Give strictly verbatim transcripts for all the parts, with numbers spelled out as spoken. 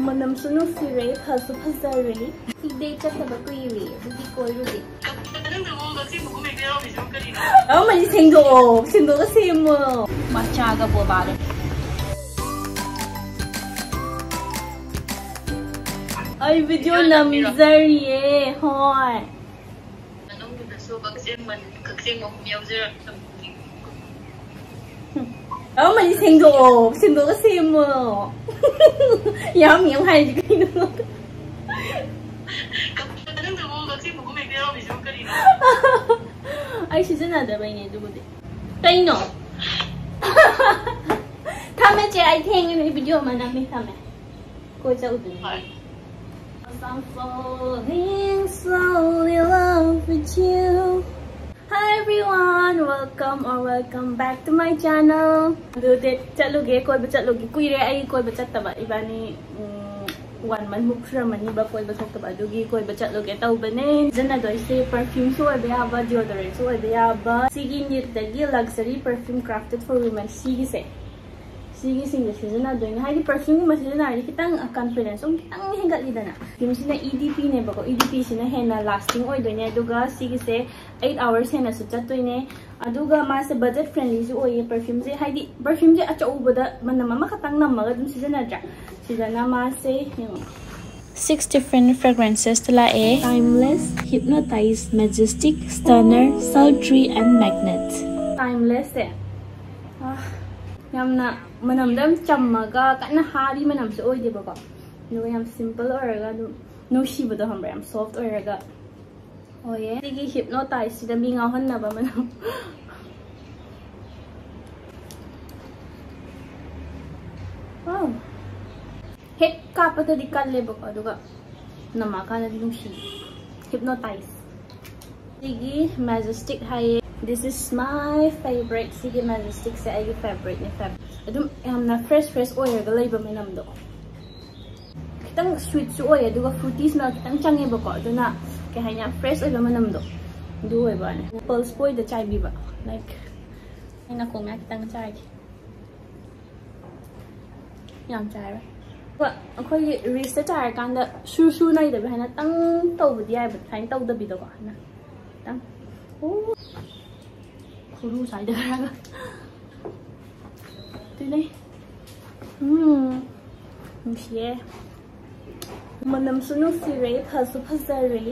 ꯃꯅꯝꯁꯨ ꯅꯨꯡꯁꯤꯔꯦ, ꯐꯁꯨ ꯐꯖꯔꯦ꯫ ꯁꯤꯗꯩ ꯆꯠꯇꯕ ꯀꯨꯏꯔꯦ, ꯑꯗꯨꯗꯤ ꯀꯣꯏꯔꯨꯁꯦ꯫ ꯅꯪꯅ ꯃꯑꯣꯡꯗ ꯑꯁꯦꯡꯕ ꯃꯨꯝ ꯍꯦꯛꯇ ꯌꯥꯎꯔꯝꯃꯤꯁꯤꯕꯨ ꯀꯔꯤꯅꯣ? ꯑꯃꯅꯤ ꯁꯦꯡꯗꯣꯛꯑꯣ, ꯁꯦꯡꯗꯣꯛꯑꯒ ꯁꯦꯝꯃꯣ꯫ ꯃꯆꯥꯒ ꯕꯣꯕꯥꯒ꯫ ꯑꯩ ꯚꯤꯗꯤꯑꯣ ꯅꯝꯖꯔꯤꯌꯦ, ꯍꯣꯏ꯫ ꯃꯅꯨꯡꯗꯁꯨ ꯀꯛꯆꯦꯡ ꯃꯅꯤ, ꯀꯛꯆꯦꯡ ꯃꯍꯨꯝ ꯌꯥꯎꯖꯔꯛꯇꯕꯅꯤ꯫ ꯑꯃꯅꯤ ꯁꯦꯡꯗꯣꯛꯑꯣ, ꯁꯦꯡꯗꯣꯛꯑꯒ ꯁꯦꯝꯃꯣ꯫ ꯌꯥꯝ ꯌꯥꯝ ꯍꯥꯏꯔꯤꯁꯦ ꯀꯩꯅꯣ? ꯀꯛꯆꯦꯡ ꯃꯍꯨꯝ ꯍꯦꯛꯇ ꯌꯥꯎꯔꯝꯃꯤꯁꯤꯕꯨ ꯀꯔꯤꯅꯣ? ꯑꯩ ꯁꯤꯖꯤꯟꯅꯗꯕꯩꯅꯦ ꯑꯗꯨꯕꯨꯗꯤ꯫ ꯀꯩꯅꯣ? ꯊꯝꯃꯦ ꯆꯦ, ꯑꯩ ꯊꯦꯡꯉꯦ, ꯚꯤꯗꯤꯑꯣ ꯑꯃ ꯅꯝꯃꯤ, ꯊꯝꯃꯦ꯫ ꯀꯣꯏ ꯆꯠꯂꯨꯗꯣꯏꯅꯦ꯫ ꯍꯣꯏ꯫ I'm falling slowly in love with you. Hi everyone, welcome or welcome back to my channel. ꯑꯗꯨꯗꯤ ꯆꯠꯂꯨꯒꯦ, ꯀꯣꯏꯕ ꯆꯠꯂꯨꯒꯦ꯫ ꯀꯨꯏꯔꯦ ꯑꯩ ꯀꯣꯏꯕ ꯆꯠꯇꯕ꯫ ꯏꯕꯥꯅꯤ ꯎꯝ, one month ꯃꯨꯛ ꯁꯨꯔꯝꯃꯅꯤꯕ ꯀꯣꯏꯕ ꯊꯣꯛꯇꯕ꯫ ꯑꯗꯨꯒꯤ ꯀꯣꯏꯕ ꯆꯠꯂꯨꯒꯦ ꯇꯧꯕꯅꯦ꯫ ꯁꯤꯖꯤꯟꯅꯗꯣꯏꯁꯦ perfumeꯁꯨ ꯑꯣꯏꯕ ꯌꯥꯕ, deodorantꯁꯨ ꯑꯣꯏꯕ ꯌꯥꯕ꯫ ꯁꯤꯒꯤ Nitꯇꯒꯤ luxury perfume crafted for women, ꯁꯤꯒꯤꯁꯦ꯫ ꯁꯤꯒꯤꯁꯤꯡꯁꯦ ꯁꯤꯖꯤꯟꯅꯗꯣꯏꯅꯦ꯫ ꯍꯥꯏꯗꯤ perfumeꯒꯨꯝꯕ ꯁꯤꯖꯤꯟꯅꯔꯗꯤ ꯈꯤꯇꯪ, ꯑ, confidence ꯑꯗꯨꯝ ꯈꯤꯇꯪ ꯍꯦꯟꯒꯠꯂꯤꯗꯅ꯫ Perfumeꯁꯤꯅ EDPꯅꯦꯕꯀꯣ, EDPꯁꯤꯅ ꯍꯦꯟꯅ lasting ꯑꯣꯏꯗꯣꯏꯅꯦ꯫ ꯑꯗꯨꯒ ꯁꯤꯒꯤꯁꯦ eight hours ꯍꯦꯟꯅꯁꯨ ꯆꯠꯇꯣꯏꯅꯦ꯫ ꯑꯗꯨꯒ ꯃꯥꯁꯦ budget friendlyꯁꯨ ꯑꯣꯏꯌꯦ꯫ Perfumeꯁꯦ ꯍꯥꯏꯗꯤ perfumeꯁꯦ ꯑꯆꯧꯕꯗ ꯃꯅꯝ ꯑꯃꯈꯛꯇꯪ ꯅꯝꯃꯒ ꯑꯗꯨꯝ ꯁꯤꯖꯤꯟꯅꯗ꯭ꯔꯥ? ꯁꯤꯗꯅ ꯃꯥꯁꯦ ꯌꯦꯡꯉꯣ꯫ Six different fragrances ꯂꯥꯛꯑꯦ: Timeless, Hypnotize, Majestic, Stunner, Sultry and Magnet꯫ Timelessꯁꯦ, ꯑꯥ, ꯌꯥꯝꯅ ꯃꯅꯝꯗꯣ ꯌꯥꯝ ꯆꯝꯃꯒ ꯀꯟꯅ ꯍꯥꯕꯤ ꯃꯅꯝꯁꯨ ꯑꯣꯏꯗꯦꯕꯀꯣ꯫ ꯑꯗꯨꯒ ꯌꯥꯝ simple ꯑꯣꯏꯔꯒ ꯑꯗꯨꯝ ꯅꯨꯡꯁꯤꯕꯗꯣ ꯈꯪꯕ꯭ꯔꯥ? ꯌꯥꯝ soft ꯑꯣꯏꯔꯒ ꯑꯣꯏꯌꯦ꯫ ꯁꯤꯒꯤ Hypnotizeꯁꯤꯗ ꯃꯤ ꯉꯥꯎꯍꯟꯅꯕ ꯃꯅꯝ꯫ Wow꯫ ꯍꯦꯛ ꯀꯥꯞꯄꯗꯗꯤ ꯀꯜꯂꯦꯕꯀꯣ, ꯑꯗꯨꯒ ꯅꯝꯃꯛꯑꯀꯥꯟꯗꯗꯤ ꯅꯨꯡꯁꯤ꯫ Hypnotize꯫ ꯁꯤꯒꯤ Majestic ꯍꯥꯏꯌꯦ꯫ This is my favorite꯫ ꯁꯤꯒꯤ Majesticꯁꯦ ꯑꯩꯒꯤ favouriteꯅꯦ, favourite꯫ ꯑꯗꯨꯝ ꯌꯥꯝꯅ fresh fresh ꯑꯣꯏꯔꯒ ꯂꯩꯕ ꯃꯅꯝꯗꯣ꯫ ꯈꯤꯇꯪ sweetꯁꯨ ꯑꯣꯏꯌꯦ, ꯑꯗꯨꯒ fruity smell ꯈꯤꯇꯪ ꯆꯪꯉꯦꯕꯀꯣ, ꯑꯗꯨꯅ ꯀꯩ ꯍꯥꯏꯅꯤ, ꯌꯥꯝ fresh ꯑꯣꯏꯕ ꯃꯅꯝꯗꯣ ꯑꯗꯨ ꯑꯣꯏꯕ ꯋꯥꯅꯤ꯫ Pulse Boyꯗ ꯆꯥꯏꯕꯤꯕ, like, ꯑꯩ ꯅꯥꯀꯣꯡ ꯃꯌꯥ ꯈꯤꯇꯪ ꯆꯥꯏꯒꯦ꯫ ꯌꯥꯝ ꯆꯥꯏꯔꯣꯏ꯫ ꯑꯩꯈꯣꯏꯒꯤ ꯔꯤꯁꯇ ꯆꯥꯏꯔꯀꯥꯟꯗ ꯁꯨ ꯁꯨ ꯅꯩꯗꯕꯤ ꯍꯥꯏꯅ ꯇꯪ ꯇꯧꯕꯗꯤ ꯌꯥꯏꯕ, ꯁꯨꯃꯥꯏꯅ ꯇꯧꯗꯕꯤꯗꯀꯣ, ꯍꯥꯏꯅ ꯇꯪ꯫ ꯑꯣ, ꯈꯨꯔꯨ ꯁ꯭ꯋꯥꯏꯗ ꯈꯔꯒ꯫ ꯑꯗꯨꯅꯦ꯫ ꯎꯝ, ꯅꯨꯡꯁꯤꯌꯦ꯫ ꯃꯅꯝꯁꯨ ꯅꯨꯡꯁꯤꯔꯦ, ꯐꯁꯨ ꯐꯖꯔꯦ꯫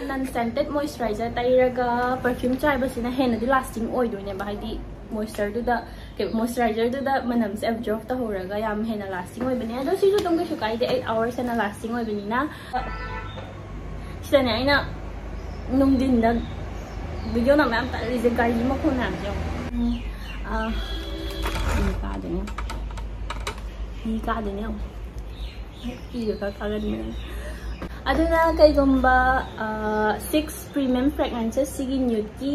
ꯅꯟ ꯁꯦꯟꯇꯦꯠ ꯃꯣꯏꯆꯔꯥꯏꯖꯔ ꯇꯩꯔꯒ ꯄꯔꯐ꯭ꯌꯨꯝ ꯆꯥꯏꯕꯁꯤꯅ ꯍꯦꯟꯅꯗꯤ ꯂꯥꯁꯇꯤꯡ ꯑꯣꯏꯗꯣꯏꯅꯦꯕ, ꯍꯥꯏꯗꯤ ꯃꯣꯏꯆꯔꯗꯨꯗ, ꯀꯩ, ꯃꯣꯏꯆꯔꯥꯏꯖꯔꯗꯨꯗ ꯃꯅꯝꯁꯦ ꯑꯦꯕꯖꯣꯔꯕ ꯇꯧꯍꯧꯔꯒ ꯌꯥꯝ ꯍꯦꯟꯅ ꯂꯥꯁꯇꯤꯡ ꯑꯣꯏꯕꯅꯦ꯫ ꯑꯗꯣ ꯁꯤꯁꯨ ꯑꯗꯨꯝ ꯀꯩꯁꯨ ꯀꯥꯏꯗꯦ, ꯑꯩꯠ ꯑꯋꯥꯔꯁ ꯍꯦꯟꯅ ꯂꯥꯁꯇꯤꯡ ꯑꯣꯏꯕꯅꯤꯅ꯫ ꯁꯤꯗꯅꯦ ꯑꯩꯅ ꯅꯨꯡꯊꯤꯟꯗ ꯚꯤꯗꯤꯑꯣ ꯅꯝꯕ ꯌꯥꯝ ꯇꯜꯂꯤꯁꯦ, ꯒꯥꯔꯤ ꯃꯈꯣꯟ ꯃꯌꯥꯝꯁꯦ ꯌꯦꯡꯉꯣ꯫ ꯎꯝ, ꯑꯥ, ꯃꯤ ꯀꯥꯗꯣꯏꯅꯦ, ꯃꯤ ꯀꯥꯗꯣꯏꯅꯦ ꯌꯦꯡꯉꯣ꯫ ꯏꯒ ꯈꯔ ꯀꯥꯒꯟꯕꯅꯦ꯫ ꯑꯗꯨꯅ ꯀꯩꯒꯨꯝꯕ, ꯑꯥ, ꯁꯤꯛꯁ ꯄ꯭ꯔꯤꯃꯤꯌꯝ ꯐ꯭ꯔꯦꯒ꯭ꯔꯦꯟꯁꯦꯁ ꯁꯤꯒꯤ ꯅ꯭ꯌꯨꯠꯀꯤ,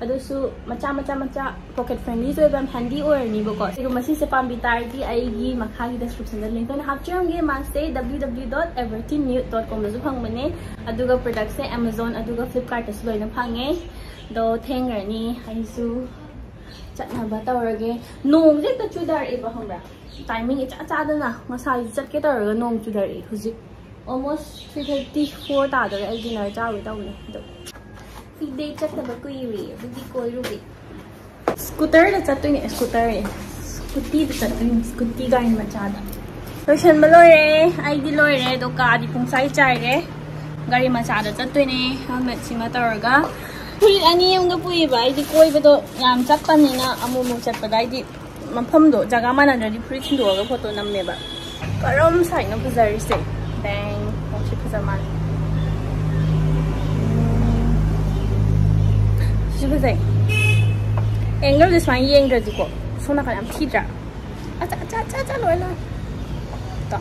ꯑꯗꯨꯁꯨ ꯃꯆꯥ ꯃꯆꯥ ꯃꯆꯥ ꯄꯣꯀꯦꯠ ꯐ꯭ꯔꯦꯟꯂꯤꯁꯨ ꯑꯣꯏꯕ, ꯌꯥꯝ ꯍꯦꯟꯗꯤ ꯑꯣꯏꯔꯅꯤꯕꯀꯣ꯫ ꯁꯤꯒꯨꯝꯕ ꯁꯤꯁꯦ ꯄꯥꯝꯕꯤ ꯇꯥꯔꯗꯤ ꯑꯩꯒꯤ ꯃꯈꯥꯒꯤ ꯗꯦꯁꯀ꯭ꯔꯤꯞꯁꯟꯗ ꯂꯤꯡꯛ ꯑꯣꯏꯅ ꯍꯥꯞꯆꯔꯝꯒꯦ꯫ ꯃꯥꯁꯦ W W W dot everything nude dot com ꯗꯁꯨ ꯐꯪꯕꯅꯦ, ꯑꯗꯨꯒ ꯄ꯭ꯔꯗꯛꯁꯦ Amazon ꯑꯗꯨꯒ Flipkart ꯇꯁꯨ ꯂꯣꯏꯅ ꯐꯪꯉꯦ꯫ ꯑꯗꯣ ꯊꯦꯡꯈ꯭ꯔꯅꯤ, ꯑꯩꯁꯨ ꯆꯠꯅꯕ ꯇꯧꯔꯒꯦ꯫ ꯅꯣꯡꯁꯦ ꯍꯦꯛꯇ ꯆꯨꯊꯔꯛꯑꯦꯕ, ꯈꯪꯕ꯭ꯔꯥ? ꯇꯥꯏꯃꯤꯡ ꯏꯆꯥ ꯆꯥꯗꯅ ꯉꯁꯥꯏꯁꯨ ꯆꯠꯀꯦ ꯇꯧꯔꯒ ꯅꯣꯡ ꯆꯨꯊꯔꯛꯑꯦ꯫ ꯍꯧꯖꯤꯛ almost three thirty, four ꯇꯥꯗꯣꯔꯦ, ꯑꯩ ꯗꯤꯅꯔ ꯆꯥꯔꯨꯒꯦ ꯇꯧꯕꯅꯦ꯫ ꯑꯗꯣ ꯐꯤꯗꯦ ꯆꯠꯇꯕ ꯀꯨꯏꯔꯦ, ꯑꯗꯨꯒꯤ ꯀꯣꯏꯔꯨꯒꯦ꯫ ꯁ꯭ꯀꯨꯇꯔꯗ ꯆꯠꯇꯣꯏꯅꯦ, ꯁ꯭ꯀꯨꯇꯔ, ꯁ꯭ꯀꯨꯇꯤꯗ ꯆꯠꯇꯣꯏꯅꯦ, ꯁ꯭ꯀꯨꯇꯤ ꯒꯥꯔꯤ ꯃꯆꯥꯗ꯫ ꯂꯣꯏꯁꯟꯕ ꯂꯣꯏꯔꯦ, ꯑꯩꯗꯤ ꯂꯣꯏꯔꯦ꯫ ꯑꯗꯣ ꯀꯥꯗꯤ ꯄꯨꯡꯆꯥꯏ ꯆꯥꯏꯔꯦ꯫ ꯒꯥꯔꯤ ꯃꯆꯥꯗ ꯆꯠꯇꯣꯏꯅꯦ, ꯍꯦꯜꯃꯦꯠꯁꯤꯃ ꯇꯧꯔꯒ꯫ ꯐꯨꯔꯤꯠ ꯑꯅꯤ ꯑꯃꯒ ꯄꯨꯏꯕ, ꯑꯩꯗꯤ ꯀꯣꯏꯕꯗꯣ ꯌꯥꯝ ꯆꯠꯄꯅꯤꯅ ꯑꯃꯨꯛ ꯑꯃꯨꯛ ꯆꯠꯄꯗ ꯍꯥꯏꯗꯤ ꯃꯐꯝꯗꯣ ꯖꯒꯥ ꯃꯥꯟꯅꯗ꯭ꯔꯗꯤ ꯐꯨꯔꯤꯠ ꯁꯤꯟꯗꯣꯛꯑꯒ ꯐꯣꯇꯣ ꯅꯝꯃꯦꯕ꯫ ꯀꯔꯝ ꯁꯥꯏꯅꯣ ꯐꯖꯔꯤꯁꯦ? ꯗꯦꯡ, ꯑꯣ, ꯁꯤ ꯐꯖ ꯃꯥꯜꯂꯦ꯫ ꯁꯤꯁꯨ ꯐꯖꯩ꯫ ꯑꯦꯡꯒꯜꯁꯦ ꯁꯨꯃꯥꯏꯅ ꯌꯦꯡꯗ꯭ꯔꯗꯤꯀꯣ, ꯁꯣꯝ ꯅꯥꯀꯟ ꯌꯥꯝ ꯊꯤꯗ꯭ꯔꯥ? ꯑꯆꯥ, ꯑꯆꯥ, ꯑꯆꯥ, ꯑꯆꯥ, ꯂꯣꯏ, ꯂꯣꯏ꯫ ꯇꯣ꯫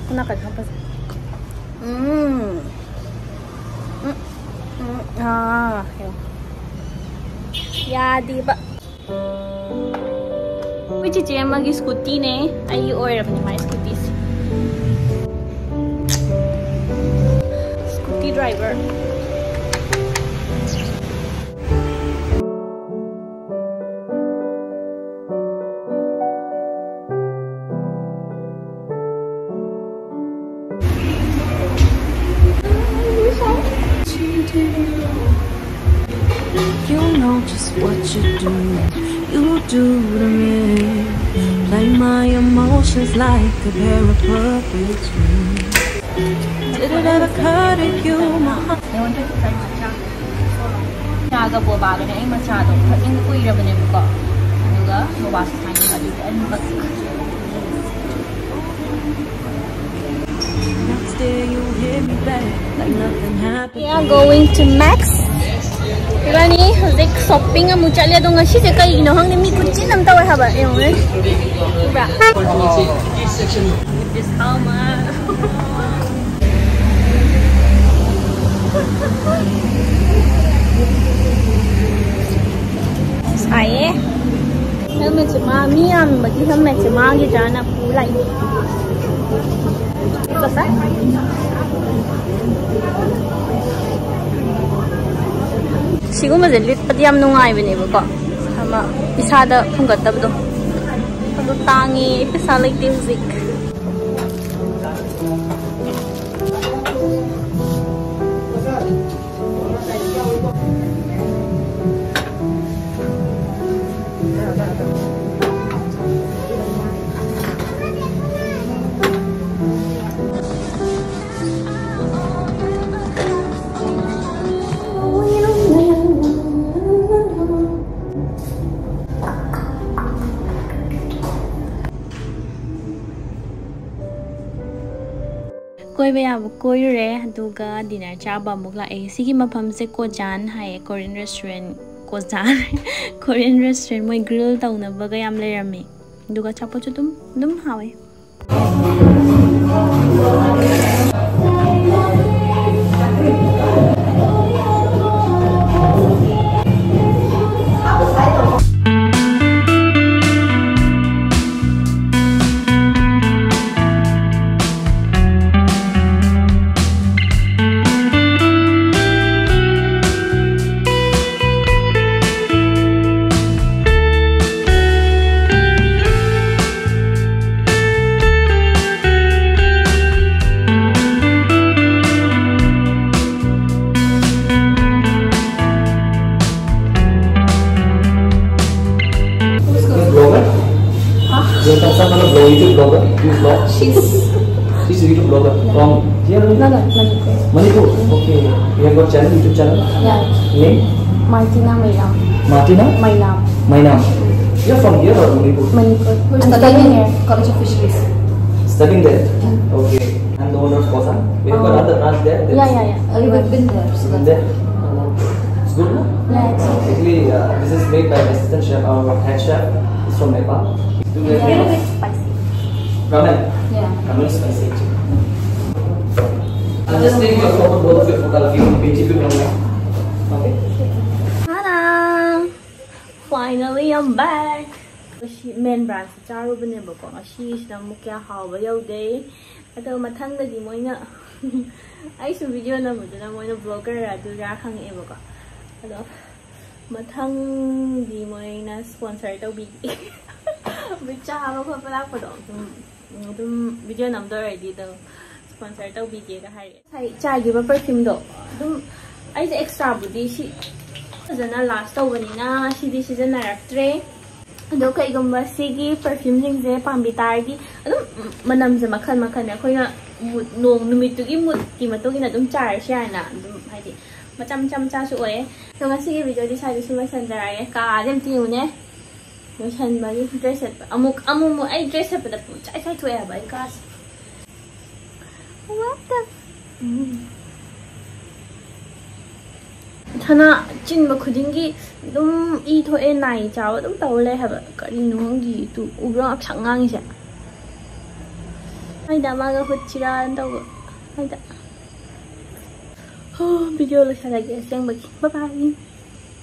ꯁꯣꯝ ꯅꯥꯀꯟ ꯌꯥꯝ ꯐꯖꯩ꯫ ꯎꯝ꯫ ꯎꯝ, ꯎꯝ, ꯑꯥ, ꯌꯦꯡꯉꯣ꯫ ꯌꯥꯗꯦꯕ꯫ ꯑꯩꯈꯣꯏ ꯆꯤꯆꯦ ꯑꯃꯒꯤ ꯁ꯭ꯀꯨꯇꯤꯅꯦ, ꯑꯩꯒꯤ ꯑꯣꯏꯔꯕꯅꯦ ꯃꯥꯏ ꯁ꯭ꯀꯨꯇꯤꯁꯦ꯫ Scooty driver. You know just what you do, you do to me. Play my emotions like a pair of puppets. Did it ever occur to you, my heart? ꯆꯥꯒ ꯕꯣꯕꯥꯒꯅꯦ ꯑꯩ ꯃꯆꯥꯗꯣ ꯊꯛꯅꯤꯡꯕ ꯀꯨꯏꯔꯕꯅꯦꯕꯀꯣ, ꯑꯗꯨꯒ ꯕꯣꯕꯥꯁꯨ ꯆꯥꯅꯤꯡꯕ, ꯑꯗꯨꯒꯤ ꯑꯅꯤꯃꯛ. Next day you hit me back like nothing happened. We are going to Max. ꯏꯕꯥꯅꯤ ꯍꯧꯖꯤꯛ shopping ꯑꯃꯨꯛ ꯆꯠꯂꯦ, ꯑꯗꯣ ꯉꯁꯤꯁꯦ ꯀꯩꯒꯤꯅꯣ ꯈꯪꯗꯦ, ꯃꯤ ꯈꯨꯆꯤꯟ ꯑꯃ ꯇꯧꯋꯦ ꯍꯥꯏꯕ, ꯌꯦꯡꯉꯨꯅꯦ. ꯎꯕ꯭ꯔꯥ? Discount ꯃꯥ. ꯁꯥꯏꯌꯦ꯫ Helmetꯁꯦ ꯃꯥ, ꯃꯤ ꯌꯥꯝꯕꯒꯤ helmetꯁꯦ ꯃꯥꯒꯤꯗ꯭ꯔꯥꯅ ꯄꯨ ꯂꯥꯛꯏ꯫ ꯁꯤꯒꯨꯝꯕꯁꯦ ꯂꯤꯠꯄꯗꯤ ꯌꯥꯝ ꯅꯨꯡꯉꯥꯏꯕꯅꯦꯕꯀꯣ, ꯑꯃ ꯏꯁꯥꯗ ꯐꯨꯡꯒꯠꯇꯕꯗꯣ꯫ ꯑꯗꯨ ꯇꯥꯡꯉꯤ, ꯄꯩꯁꯥ ꯂꯩꯇꯦ ꯍꯧꯖꯤꯛ꯫ ꯀꯣꯏꯕ ꯌꯥꯕ ꯀꯣꯏꯔꯨꯔꯦ, ꯑꯗꯨꯒ dinner ꯆꯥꯕ ꯑꯃꯨꯛ ꯂꯥꯛꯑꯦ꯫ ꯁꯤꯒꯤ ꯃꯐꯝꯁꯦ ꯀꯣꯖꯥꯟ ꯍꯥꯏꯌꯦ, Korean restaurant, ꯀꯣꯖꯥꯟ, Korean restaurant, ꯃꯣꯏ grill ꯇꯧꯅꯕꯒ ꯌꯥꯝ ꯂꯩꯔꯝꯃꯦ, ꯑꯗꯨꯒ ꯑꯆꯥꯄꯣꯠꯁꯨ ꯑꯗꯨꯝ, ꯑꯗꯨꯝ ꯍꯥꯎꯋꯦ꯫ Vlog? She's She's a YouTube blogger from here? No, no, Manipur. Manipur? Okay. You have got channel, YouTube channel? Yeah. Name? Martina Mainam. Martina? Mainam. Mainam. You're from here or Manipur? Manipur. We're studying here. College of Fisheries. Studying there? Yeah. Okay. And the owner of Kosa? We have got other branch there? Yeah, yeah, yeah. We've been there. Been there? Okay. It's good, no? Yeah, it's okay. Actually, uh, this is made by the assistant chef, our head chef. He's from Nepal. He's doing very good. Spicy. Ramen? Yeah. Ramen is spicy actually. I'll just take your photo, both of your photo, I'll give you, give you one. Okay? Hello! Finally, I'm back! ꯁꯤ ꯃꯦꯟ ꯕ꯭ꯔꯥꯟꯁꯇ ꯆꯥꯔꯨꯕꯅꯦꯕꯀꯣ, ꯉꯁꯤꯁꯤꯅ ꯑꯃꯨꯛ ꯀꯌꯥ ꯍꯥꯎꯕ ꯌꯧꯗꯦ꯫ ꯑꯗꯣ ꯃꯊꯪꯗꯗꯤ ꯃꯣꯏꯅ ꯑꯩꯁꯨ video ꯅꯝꯕꯗꯨꯅ ꯃꯣꯏꯅ ꯕ꯭ꯂꯣꯒꯔ ꯑꯗꯨꯔꯥ ꯍꯪꯉꯛꯑꯦꯕꯀꯣ꯫ ꯑꯗꯣ ꯃꯊꯪꯗꯤ ꯃꯣꯏꯅ ꯁ꯭ꯄꯣꯟꯁꯔ ꯇꯧꯕꯤꯒꯦ꯫ ꯆꯥꯕ ꯈꯣꯠꯄ ꯂꯥꯛꯄꯗꯣ ꯑꯗꯨꯝ, ꯑꯗꯨꯝ ꯚꯤꯗꯤꯑꯣ ꯅꯝꯗꯧꯔꯗꯤ ꯑꯗꯨꯝ ꯁ꯭ꯄꯣꯟꯁꯔ ꯇꯧꯕꯤꯒꯦꯒ ꯍꯥꯏꯔꯛꯑꯦ꯫ ꯉꯁꯥꯏ ꯆꯥꯏꯈꯤꯕ ꯄꯔꯐ꯭ꯌꯨꯝꯗꯣ ꯑꯗꯨꯝ ꯑꯩꯁꯦ ꯑꯦꯛꯁꯇ꯭ꯔꯥꯕꯨꯗꯤ ꯁꯤ ꯐꯖꯅ ꯂꯥꯁ ꯇꯧꯕꯅꯤꯅ ꯁꯤꯗꯤ ꯁꯤꯖꯤꯟꯅꯔꯛꯇ꯭ꯔꯦ꯫ ꯑꯗꯣ ꯀꯩꯒꯨꯝꯕ ꯁꯤꯒꯤ ꯄꯔꯐ꯭ꯌꯨꯝꯁꯤꯡꯁꯦ ꯄꯥꯝꯕꯤ ꯇꯥꯔꯗꯤ ꯑꯗꯨꯝ ꯃꯅꯝꯁꯦ ꯃꯈꯜ ꯃꯈꯜꯅꯦ꯫ ꯑꯩꯈꯣꯏꯅ ꯃꯨꯠ, ꯅꯣꯡ ꯅꯨꯃꯤꯠꯇꯨꯒꯤ ꯃꯨꯠꯀꯤ ꯃꯇꯨꯡ ꯏꯟꯅ ꯑꯗꯨꯝ ꯆꯥꯏꯔꯁꯨ ꯌꯥꯏꯅ, ꯑꯗꯨꯝ ꯍꯥꯏꯗꯤ ꯃꯆꯥ ꯃꯆꯥ ꯃꯆꯥꯁꯨ ꯑꯣꯏꯌꯦ꯫ ꯑꯗꯣ ꯉꯁꯤꯒꯤ ꯚꯤꯗꯤꯑꯣꯗꯤ ꯁ꯭ꯋꯥꯏꯗ ꯁꯨꯝ ꯂꯣꯏꯁꯟꯖꯔꯒꯦ꯫ ꯀꯥꯁꯦ ꯑꯝꯇ ꯌꯦꯡꯉꯨꯅꯦ꯫ ꯂꯣꯏꯁꯟꯕꯒꯤ ꯗ꯭ꯔꯦꯁ ꯁꯦꯠꯄ꯫ ꯑꯃꯨꯛ, ꯑꯃꯨꯛ, ꯑꯃꯨꯛ ꯑꯩ ꯗ꯭ꯔꯦꯁ ꯁꯦꯠꯄꯗ ꯄꯨꯡꯆꯥꯏ ꯆꯥꯏꯊꯣꯛꯑꯦ ꯍꯥꯏꯕ ꯑꯩ ꯀꯥꯁꯦ꯫ What the ꯎꯝ꯫ ꯁꯅꯥ ꯆꯤꯟꯕ ꯈꯨꯗꯤꯡꯒꯤ ꯑꯗꯨꯝ ꯏ ꯊꯣꯛꯑꯦ, ꯅꯥꯏ ꯆꯥꯕ ꯑꯗꯨꯝ ꯇꯧ ꯂꯩ ꯍꯥꯏꯕ꯫ ꯀꯔꯤꯅꯣ ꯈꯪꯗꯦ꯫ ꯇꯨ ꯎꯕ꯭ꯔꯣ ꯉꯛꯁꯪ ꯉꯥꯡꯉꯤꯁꯦ? ꯍꯥꯏꯗ ꯃꯥꯒ ꯍꯨꯠꯁꯤꯔꯥꯅ ꯇꯧꯕ꯫ ꯍꯥꯏꯗ꯫ ꯍꯣ, ꯚꯤꯗꯤꯑꯣ ꯂꯣꯏꯁꯤꯜꯂꯒꯦ ꯑꯁꯦꯡꯕꯒꯤ꯫ Bye bye꯫